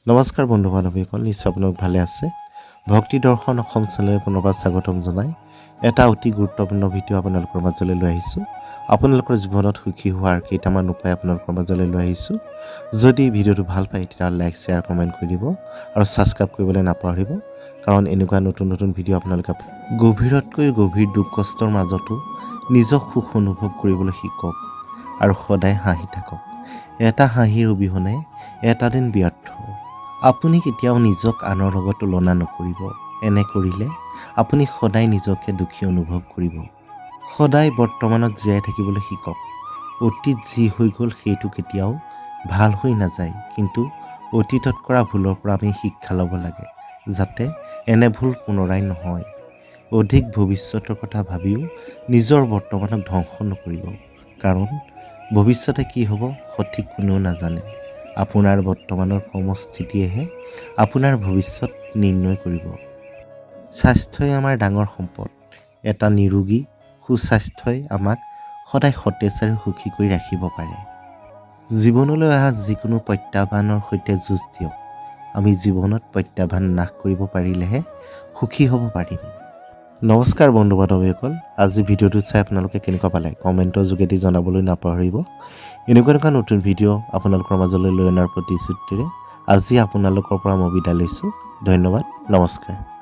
নমস্কাৰ বন্ধু বান্ধৱীসকল, নিশ্চয় আপোনালোক ভালে আছে। ভক্তি দৰ্শন অসম চেনেলে পুনৰবাৰ স্বাগতম জনাই এটা অতি গুৰুত্বপূৰ্ণ ভিডিঅ' আপোনালোকৰ মাজলৈ লৈ আহিছোঁ। আপোনালোকৰ জীৱনত সুখী হোৱাৰ কেইটামান উপায় আপোনালোকৰ মাজলৈ লৈ আহিছোঁ। যদি ভিডিঅ'টো ভাল পায়, তেতিয়াহ'লে লাইক, শ্বেয়াৰ, কমেণ্ট কৰি দিব আৰু ছাবস্ক্ৰাইব কৰিবলৈ নাপাহৰিব, কাৰণ এনেকুৱা নতুন নতুন ভিডিঅ' আপোনালোকে। গভীৰতকৈ গভীৰ দুখ কষ্টৰ মাজতো নিজক সুখ অনুভৱ কৰিবলৈ শিকক আৰু সদায় হাঁহি থাকক। এটা হাঁহিৰ অবিহনে এটা দিন ব্যৰ্থ। আপুনি কেতিয়াও নিজক আনৰ লগত তুলনা নকৰিব। এনে কৰিলে আপুনি সদায় নিজকে দুখী অনুভৱ কৰিব। সদায় বৰ্তমানত জীয়াই থাকিবলৈ শিকক। অতীত যি হৈ গ'ল, সেইটো কেতিয়াও ভাল হৈ নাযায়, কিন্তু অতীতত কৰা ভুলৰ পৰা আমি শিক্ষা ল'ব লাগে, যাতে এনে ভুল পুনৰাই নহয়। অধিক ভৱিষ্যতৰ কথা ভাবিও নিজৰ বৰ্তমানক ধ্বংস নকৰিব, কাৰণ ভৱিষ্যতে কি হ'ব সঠিক কোনেও নাজানে। আপোনাৰ বৰ্তমানৰ কৰ্মস্থিতিয়েহে আপোনাৰ ভৱিষ্যত নিৰ্ণয় কৰিব। স্বাস্থ্যই আমাৰ ডাঙৰ সম্পদ। এটা নিৰোগী সুস্বাস্থ্যই আমাক সদায় সতেজ আৰু সুখী কৰি ৰাখিব পাৰে। জীৱনলৈ অহা যিকোনো প্ৰত্যাহ্বানৰ সৈতে যুঁজ দিয়ক। আমি জীৱনত প্ৰত্যাহ্বান নাশ কৰিব পাৰিলেহে সুখী হ'ব পাৰিম। নমস্কাৰ বন্ধু বান্ধৱীসকল, আজি ভিডিঅ'টো চাই আপোনালোকে কেনেকুৱা পালে, কমেণ্টৰ যোগেদি জনাবলৈ নাপাহৰিব। এনেকুৱা এনেকুৱা নতুন ভিডিঅ' আপোনালোকৰ মাজলৈ লৈ অনাৰ প্ৰতিশ্ৰুতিৰে আজি আপোনালোকৰ পৰা মই বিদায় লৈছোঁ। ধন্যবাদ, নমস্কাৰ।